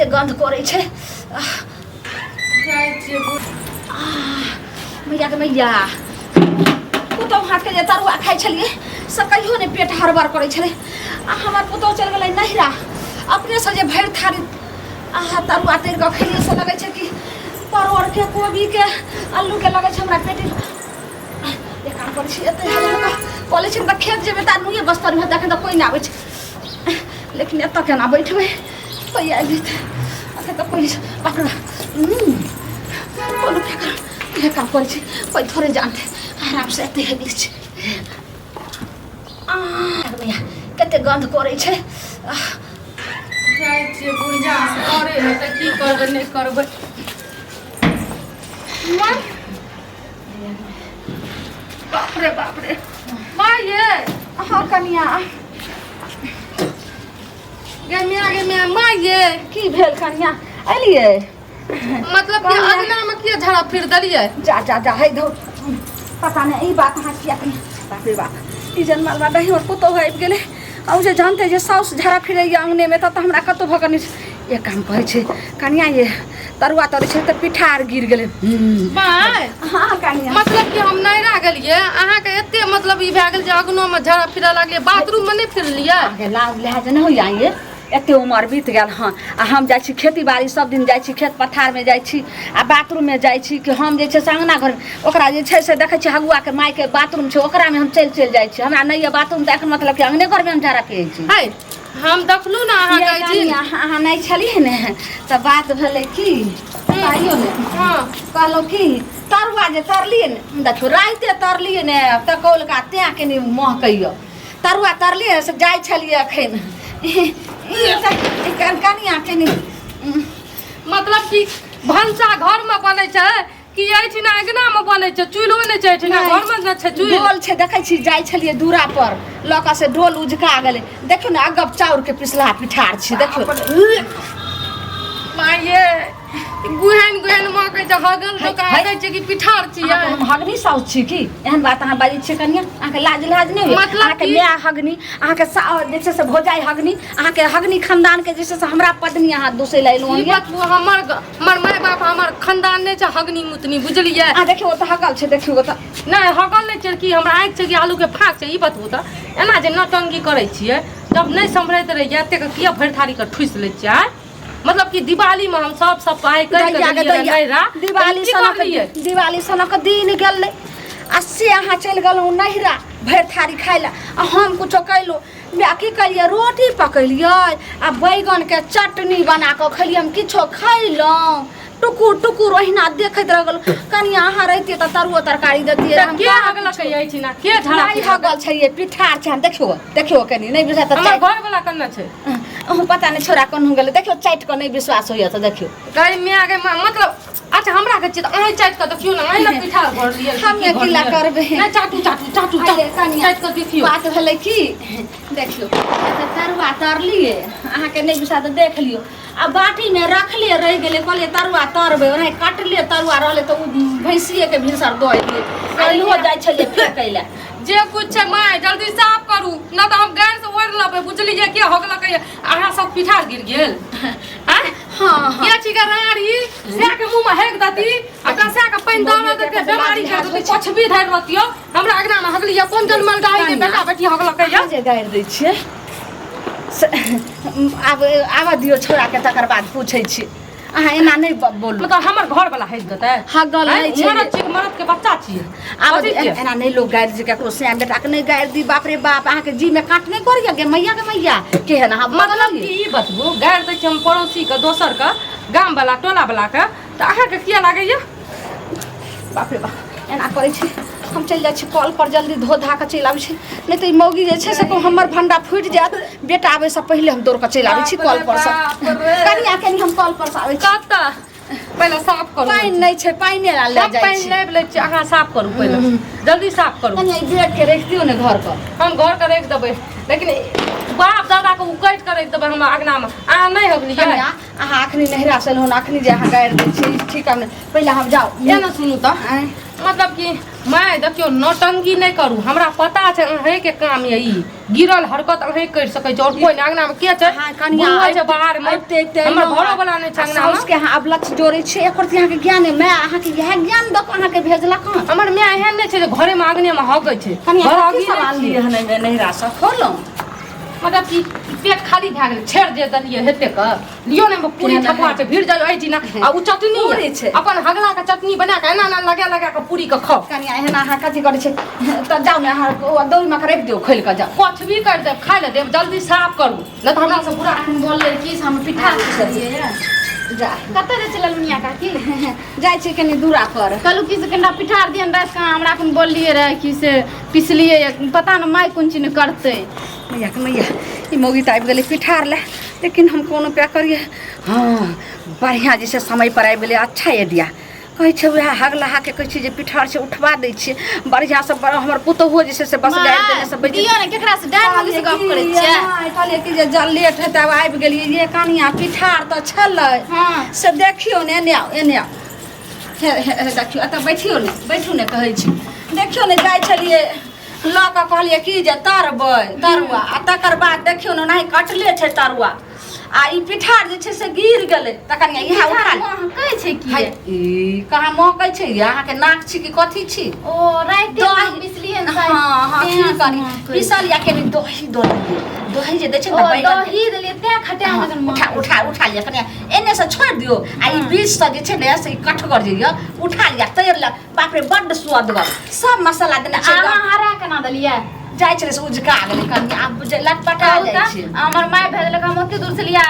कते गन्ध करै छै। आह, जाइ छियै मैया के मैया, पुतहु हाथके जे तरुआ खाइ छलियै से कहियो नहि पेट हड़बड़ करै छलै, आ हमर पुतहु चलि गेलै नहिरा, अपनेसँ जे भरि थारी आहा तरुआ तरि कऽ खेलियै से लगै छै कि परोड़के, कोबीके, आलूके लगै छै हमरा पेट। एक काम करै छी, एते कऽ लै छी तऽ खेत जेबै तऽ नुए बस्तर में तखन तऽ कोइ नहि आबै छै, लेकिन एतऽ केना बैठबै? कोइ आबि जेतै। अखन तऽ कोइ, बाप रे बाप, कोनो क्या इहे काम करै छी, कोइ थोड़े जानतै। आरामसँ एते हेबी छै। भैया, कते गन्ध करै छै। आह, जाइ छियै बुढ़िया से करे है तऽ की करबै, नहि करबै। बाप रे बाप रे, माँ ये। हाँ कनिया। गे मिया, गे मिया, माँ ये। की भेल कनिया, एलियै? मतलब कि कनिया। अगना में किया झाड़ा फिर देलियै? जा जा जा, है धौ, पता नहि ई बात अहाँ किया कही। बाप रे बाप, ई जनमल बा दही और पुतोहु आबि गेलै, आ ओ जे जानते जे साउस झाड़ा फिरैया अङ्गनेमे, तब तऽ हमरा कतहु भऽ कऽ नहि। एक काम कहै छै कनिया ये, तरुआ तरै छै तऽ पिठार गिर गेलै। माय। हाँ कनिया। मतलब कि हम नैरा गेलियै, अहाँके एते मतलब ई भए गेल जे अगनो में झाड़ा फिरऽ लागलियै, बाथरूम में नहि फिरलियै? अहाँके लाज लिहाज नहि होइया ये? एते उमर बीत गेल हँ, आ हम जाइ छी खेती बाड़ी, सब दिन जाइ छी खेत पथारमे जाइ छी आ बाथरूममे जाइ छी कि हम जे छै से अङ्गना घरमे ओकरा जे छै से देखै छी हगुआके मायके बाथरूम छै, ओकरामे हम चलि चलि जाइ छी। हमरा नहि यऽ बाथरूम तऽ एखन मतलब कि अङ्गने घरमे हम झाड़ा पियै छी। है, हम देखलहुँ ने अहाँ ये कहै छी। कनिया, अहाँ नहि छलियै ने तऽ बात भेलै की कहियौ ने। हँ। कहलहुँ की तरुआ जे तरलियै ने, देखियौ राइते तरलियै ने तऽ कौलका तेँ कनि महकैया। तरुआ तरलियै से जाइ छलियै एखन ई तऽ कनिया कनि। मतलब कि भनसा घर में बनै छै कि एहिठिना अङ्गना में बनै छै? चूल्हो नहि छै एहिठिना, घर में नहि छै चूल्ह। डोल छै, देखै छी जाइ छलियै दूरा पर लऽ कऽ से डोल उझका गेलै। देखियौ ने, अगब चाउरके पिसलाहा पिठार छै, देखियौ। माये, गुहन गुहन महकै छै, हगल है, दोकान है। कहै छै कि पिठार छियै। अहाँके हम हगनी साउस छी की? एहन बात अहाँ बाजै छियै कनिया, अहाँके लाज लाज नहि होइए? मतलब अहाँके की? माय हगनी, अहाँके जे छै से भौजाइ हगनी, अहाँके हगनी खानदानके जे छै से हमरा पत्नी अहाँ दोसै लए एलहुँ ई हन ये। बतबू, हमर माय बाप हमर खानदान नहि छै हगनी मुतनी, बुझलियै? अहाँ देखियौ, ओतऽ हगल छै, देखियौ ओतऽ। नहि, हगल नहि छै कि हमरा आँखि छै कि आलूके फाँक छै? ई बतबू तऽ एना जे नौटंकी करै छियै, जब नहि सम्हरैत रहैए एतेक किया भरि थारीके ठुसि लै छियै? आँय, मतलब कि दिवालीमे हम सब सफाइ करि कऽ दैया के गेलियै दैया, नैहरा, दिवाली की सनक करलियै? दिवाली सनक दिन गेलै आ से अहाँ चलि गेलहुँ नैहरा भरि थारी खाइ लए, आ हम कुछो कयलहुँ बे? की कलियै? रोटी पकेलियै आ बैगनके चटनी बना कऽ खेलियै। हम किछो खैलहुँ? टुकुर टुकुर ओहिना देखैत रहि गेलहुँ। कनिया, अहाँ रहितियै तऽ तरुओ तरकारी दैतियै। तऽ हम के कहाँ हगलक किछो- एहिठिना? के झाड़ा नहि हगल छै ये, पिठार छै। देखियौ, देखियौ कनि, नहि बुझायत तऽ हमर चाटि। घरवला कन्ने छै? अहूँ पता नहि छोड़ा कोन गेलै। देखियौ, चाटि कऽ नहि विश्वास होइए तऽ देखियौ। गई मियाँ गे, मतलब अच्छा हमरा के छियै तऽ अहीं चाटि कऽ देखियौ ने, अहीं ने पिठार भरलियै। हम की की ला भरलियै? करबै? नहि, चाटू चाटू चाटू। अरे कनिया, चाटि कऽ देखियौ। बात भेलै की, देखियौ तऽ तरुआ तरलियै, अहाँके नहि विश्वास तऽ देख लियौ, आ बाटीमे रखले रहि गेलै। कहलियै तरुआ तरबै, ओनाही कटले तरुआ रहलै तऽ ओ भैंसिएके भिनसर दऽ एलियै, आ इहो जाइ छलियै फेकै लए। जे कुछ छै माय, जल्दी साफ करू, न तऽ हम गारि से ओढ़ लेबै, बुझलियै? के हगलक अहाँ सब? पिठार गिर गेल आँय? हाँ हाँ। के छी के राड़ी सै के मुंह में हेक दती आ कसा के पानि दऽ दे के बीमारी कर दती, पछबी धरि रहतियो। हमरा अगना में हगलियै? कोन जनमल गाय के बेटा बेटी हगलक अहाँ जे गारि दै छियै से आब आबऽ दियौ छोड़ाके, तकर बाद पूछै छी। अहाँ एना नहि बोलू। मतलब हमर घर वाला हँसि देतै? हगल नहि छै। मरद छियै कि मरद के बच्चा छियै? आब कथी छियै? एना नहि लोक गारि दै ककरो, श्याम बेटाके नहि गारि दी। बाप रे बाप, अहाँके जीमे काट नहि करैया? गे मैया, गे मैया, केहन अहाँ मतलब बदललियै? कि ई बतबू, गारि दै छियै हम पड़ोसी के, दोसर के, गाम वाला, टोला वाला के, तऽ अहाँके किया लागैया? बाप रे बाप, एना करै छी, हम चलि जाइ छी कल पर, जल्दी धो धा कऽ चलि आबै छी, नहि तऽ ई मौगी जे छै से हमर भंडा फूटि जायत। बेटा आबै से पहिले हम दौड़ कऽ चलि आबै छी कल पर से। कनिया, कनि हम कल पर से आबै छी। कतऽ? पहिले साफ करू। पानि नहि छै, पानि ला लए हम जाइ पानि छी। लाबि लै छी, अहाँ साफ करू पहिले, जल्दी साफ करू। कनिया, ई बेड के राखि दियौ ने घर पर। हम घर के राखि देबै, लेकिन बाप दादा के उकटि के राखि देबै हमरा अङ्गनामे। अहाँ नहि हगलियै? कनिया, अहाँ अखनी नहिरा से एलहुँ, अखनी जे अहाँ गारि दै छी, ठीक हम नहि। पहिले हम जाउ। एना सुनू तऽ। आँय। मतलब कि माय देखियौ नौटंकी नहि करू हमरा पता छै अहेंके काम यऽ ई गिरल हरकत अहें करि सकै छी और कोइ नहि अंगना मे के छै अहाँ कनिया बुढ़बो छै बाहर मे अबिते अबिते हमर अयलहुँ घरो वाला नहि छै आ अंगना मे साउसके अहाँ अबलक्ष जोड़ै छियै एकर तऽ अहाँके ज्ञान अइ माय अहाँके इएह ज्ञान दऽ कऽ अहाँके भेजलक हँ हमर माय एहन नहि छै जे घरे मे अंगने मे हगै छै कनिया घर कथी हगी सब नहि आनलियै छियै। हन एहिमे नैहरासँ खोलहुँ मतलब कि पेट खाली भए गेलै छेड़ जे देलियै हेते के लियो ने पूरी एहन ठकुआ छै भीड़ जाइयो एहि ना आ उ चटनी पूरी छै। अपन हगला के चटनी बना के एना एना लगा लगा के पूरी के खाओ कनिया एहन अहाँ कथी करै छै तऽ जाउ ने अहाँ ओ दौरीमे के राखि दियौ खोलि कऽ जाउ कुछ भी कर देब खाय ले देब जल्दी साफ करू नहि तऽ हमरा से बुरा बोललै कि से हम पिठा पिसलियै जा कतऽ जाइ छै ललमुनिया काकी जाइ छै कनि दूरा पर कहलहुँ कि से कनिटा पिठार दियन राति कऽ हमरा एखन बोललियै रहए कि से पिसलियै पता नहि माय कोन चीज करतै मैया के मैया ई मौगी तऽ आबि गेलै पिठार लए लेकिन हम कोन उपाय करियै हँ बढ़िआँ जे छै समय पर आबि गेलै अच्छा आइडिया कहै छै उएह हगलहाके कहै छै जे पिठार छै उठवा दै छियै बढ़िआँसँ बड़ हमर पुतोहुओ जे छै से बस गाड़ि देने से बैठ दियौ ने केकरा से डाइन मौगी से गप करै छियै कहलियै कि जे जल लेट हेतै आब आबि गेलियै ये कनिया पिठार तऽ छलै हँ से देखियौ ने एने आउ एने आउ हे हे हे देखियौ एतऽ बैठियौ ने बैठू ने कहै छी देखियौ ने जाइ छलियै लऽ कऽ कहलियै कि जे तरबै तरुआ आ तकर बाद देखियौ ने ओनाही कटले छै तरुआ आ ई पिठार जे छै से गिर गेलै तऽ कनिया इएह उठा ले कहै छै की हाय, ई कहाँ महकै छै ई अहाँके नाक छी कि कथी छी ओ राति दही। पिसलियै ने हँ हँ तें की से करी महकै छै। पिसल या कनि दही दऽ देलियै दही जे दै छै ओ ने तऽ बैगन दही देलियै तें खटा हँ, जखन उठा उठा उठा लिअ कनिया एने से छोड़ि दियौ आ ई बीच से जे छै ने से ई कठगर जे यऽ उठा लिअ तैर लिअ बाप रे बड्ड सुअदगर सब मसाला देने छै अहाँ हरा केना देलियै जाइ छलै से उजका गेलै कनि आब जे लटपटा कहू जाइ तऽ छै हमर माय भेजलक हम ओते दूर से लिया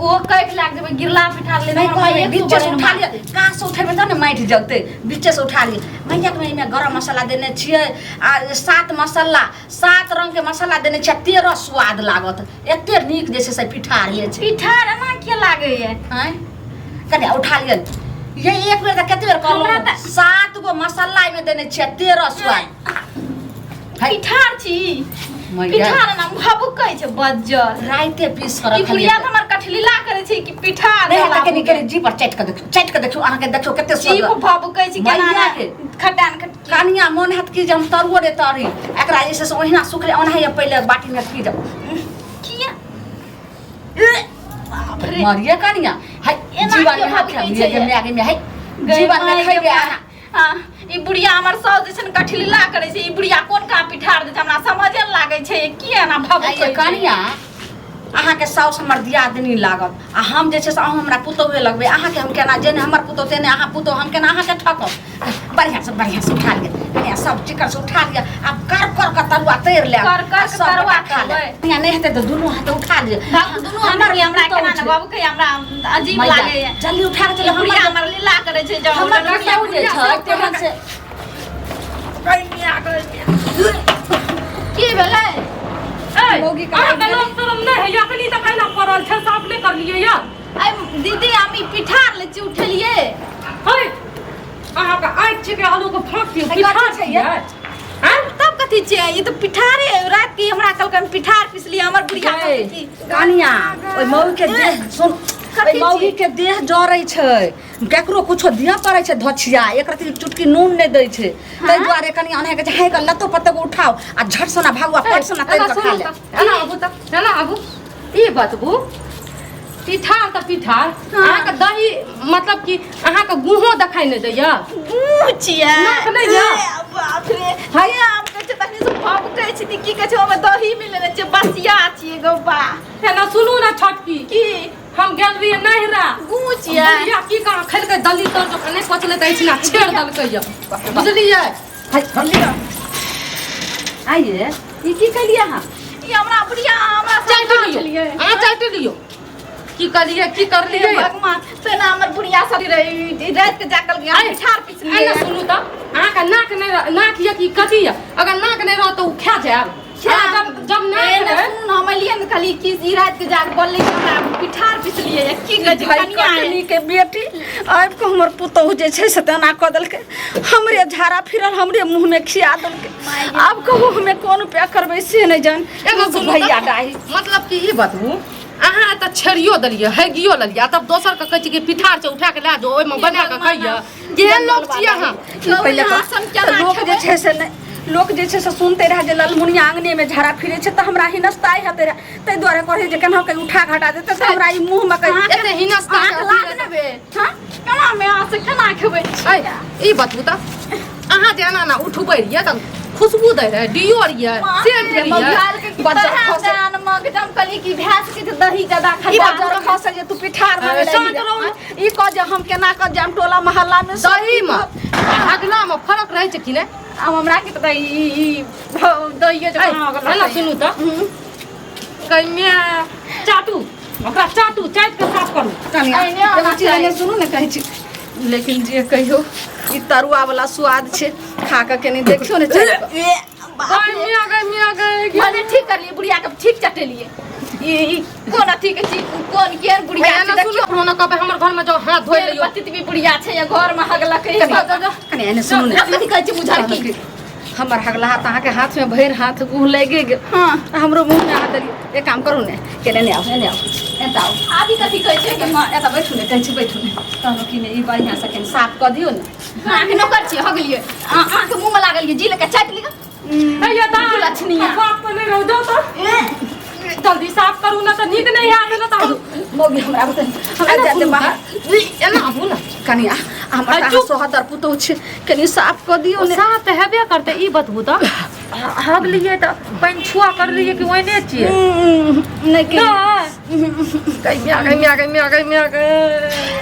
ओहो कैख लाग जेबै गिरला पिठा ले नहि कहबै बीचे से उठा लिअ काज से उठेबै तब ने माटि जगतै बीचे से उठा लिअ मैया के एहिमे गरम मसाला देने छियै आ सात मसाला सात रंग के मसाला देने छियै 13 स्वाद लागत एते नीक जे छै से पिठार होइ छै पिठार एना किया लागैया आँय कनि उठा लिअ ये एक बेर तऽ कते बेर हमरा कहलहुँ तऽ- सात गो मसाला एहिमे देने छियै 13 स्वाद है। पिठार छी मैया। पिठार एना भबुकै छै बज्जर राइते पीस कऽ ई रखलियै बुढ़िया तऽ हमर कठलीला करै छै कि पिठार नहि तऽ कनि कनि जीभ पर चाटि कऽ देखियौ चाटि कऽ देखियौ अहाँके देखियौ कते जीभ स्वाद भबुकै छै केना मैया के। खटान खट कनिया मोन हैत कि जे हम तरुओ रे तरी एकरा जे छै से ओहिना सुखले ओनाहिए पहिले बाटीमे पी जाउ किया बाप रे मरिए कनिया है एना जीवन किया में हाथ भबकै खेलिए छै गे माय गे माय है गै जीवन में माय खैबे गे अहाँ हाँ, ई बुढ़िया हमर साउस जे छै ने कठलीला करै छै ई बुढ़िया कोन कहाँ पिठार दै छै हमरा समझे ने लागै छै की एना भबकै आइये छै कनिया अहाँके साउस हमर दियादनी लागत आ हम जे छै से अहूँ हमरा पुतोहुए लगबै अहाँके हम केना जेने हमर पुतोहु तेने अहाँ पुतोहु हम केना अहाँके ठकब बढ़िआँसँ बढ़िआँसँ उठा लिअ कनिया सब चिकनसँ उठा लिअ आब कर कर कऽ तरुआ तैर लेब कर कर आ के सब तरुआ गोटा खा लेब खेबै। कनिया नहि हेतै तऽ दुनू हाथ उठा लिअ बाबू दुनू हमर हमरा पुतोहु केना ने छै। बाबू के हमरा अजीब मैया, लागैया जल्दी उठा कऽ ई चलू बुढ़िया हमर हमर लीला करै छै जब हमर बुढ़िया पुतोहु जे छै तेहन से की भेलै ए, मौगी का अहाँके लाज शरम नहि होइए अखनी तक एहिना पड़ल छै साफ नहि करलियै यऽ आइ दीदी हम ई पिठार लै छी उठेलियै है अहाँके आँखि छिकै आलूके फाँक छियै है, पिठार कथी छै छियै आँय? तब कथी छियै ई तऽ पिठारे रात के हमरा कहलकै हम पिठार पिसलियै हमर बुढ़िया कहलकै की कनिया ओहि मौगी के देह सुन कथी ओहि मौगी के देह जरै छै केकरो कुछो दिअ पड़ै छै धोछिया एक रत्ती चुटकी नून नहि दै छै ताहि दुआरे कनि अनहे के छै हे लतो पत्तो के उठाओ आ झट सोना भागू आ पट सोना तैर एना के खा सुनू ले तऽ, एना आबू तऽ एना आबू ई बतबू पिठार तऽ पिठार अहाँके दही मतलब कि अहाँके गुहो देखाइ नहि दैया गुह छियै नाक नहि यऽ? ए, बाप रे हे हम कहै छै तखनी से भभकै छी तऽ की कहै छै ओहिमे दही मिलेने छै बसिया छियै गौ बा एना सुनू ने छोटकी की हम गेल रहियै नहिरा गुह छियै बुढ़िया की कहाँ खेलकै दली तर जकाँ नहि पचलै तऽ एहिठिना छेड़ देलकै यऽ बुझलियै है आइए ई की केलियै अहाँ ई हमरा बुढ़िया हमरा चाटि समझा लियौ छलियै अहाँ चाटि लियौ की करलियै की करलियै हे भगवान तेना हमर बुढ़िया सब रहे रात के जाकल गया आइ- पिठार पिसलियै आइ ने सुनू तऽ अहाँके नाक नहि नाक यऽ कि कथी यऽ अगर नाक नहि रहत तऽ ओ खा जायब अहाँ जब जब नाक ए, ने रहै सुन हम एलियै ने कहलियै कि ई रात के जाके बोलली कि हमरा पिठार पिसलियै या की कहै छै भाई कनिया है। कटनी के बेटी आबि कऽ हमर पुतोहु जे छै से तेना कऽ देलकै हमरे झाड़ा फिरल हमरे मुँहमे खिया देलकै आब कहू हमे कोन उपाय करबै से नहि जान एगो सुनू भैया तऽ, डाही मतलब कि ई बतबू अहाँ तऽ छेड़ियो देलियै हैगियो लेलियै आ तब दोसर के कहै छी कि पिठार छै उठा के लए जाओ ओहिमे बना कऽ खइयै केहन लोक छियै अहाँ पहिले अहाँ सब केना लोक जे खेबै? छै से नहि लोक जे छै से सुनते रहए जे ललमुनिया आङ्गनेमे झाड़ा फिरै छै तऽ हमरा हिनस्ताइ हेतै रहए ताहि दुआरे कहै जे केना कऽ उठा घटा देतै तऽ हमरा ई मुँहमे कहि एते हिनस्ता अहाँके लाज नहि भेल हँ केना मे अहाँ से केना खेबै ऐ ई बतबू तऽ अहाँ जे एना एना उठबै रहियै तऽ खुशबू दै रहै डियो रहियै सेंट रहियै मघाल के की बज्जर तरह खसै। दान मगजम कली की भैंस के तऽ दही ज्यादा ई खा बजर खसै जे तू पिठार अरे, मङ्गेलही शान्त रहू। ई कह जे हम केना कऽ जायब टोला मोहल्लामे दहीमे आ हगलामे फरक रहै छै कि नहि आब हमरा के तऽ ई ई दहियो ऐ, जकाँ एना सुनू तऽ कहिमे चाटू ओकरा चाटू चाटि कऽ साफ करू कनिया एने आना एगो चीज चाही। एने सुनू ने कहै छी लेकिन जे कहियो ई तरुआ वाला स्वाद छै खा कऽ कनि देखियौ ने चलि कऽ। ए, बाप रे। गै गै मिया गै भने ठीक करलिए बुढ़िया के ठीक चटेलिए ई ई कोन अथी के चीज कोन केहन बुढ़िया छै एना देखियौ सुनू ने कहबै हमर घरमे जाउ हाथ धोइ लियौ पतित भी बुढ़िया छै या घर में हगलक है कनि एने सुनू ने कथी कहै छै बुझल की हमर हगला हाथ अहाँके हाथमे भरि हाथ गुह लागि गेल हाँ आ हमरो मुँहमे अहाँ देलियै एक काम करू ने केने ने आउ एने आउ एतऽ आउ आबी कथी कहै छै कि हँ एतऽ बैठू ने कहै छी बैठू ने कहलहुँ कि ने ई बढ़िआँसँ कनि साफ कऽ दियौ ने अहाँके नौकर छियै हगलियै अहाँके मुँह में लागल जी लेके चाटि लिअ हैया दा लछनिया। बाप पर नहि रहू जाउ तऽ जल्दी साफ करू ना तऽ नीक नहि हैत ना तऽ मौगी हमरा बुते हमरा एना जाते सुनू बाहर तऽ, एना आबू ना कनिया हमर आ, तऽ चुप। सोहदर पुतहु छै कनि साफ कऽ दियौ ने साफ तऽ हेबे करतै ई बतबू तऽ हगलियै तऽ पानि छुआ करलियै कि ओहिने छियै नहि नहि गै म्या गै म्या गै म्या गै म्या गै।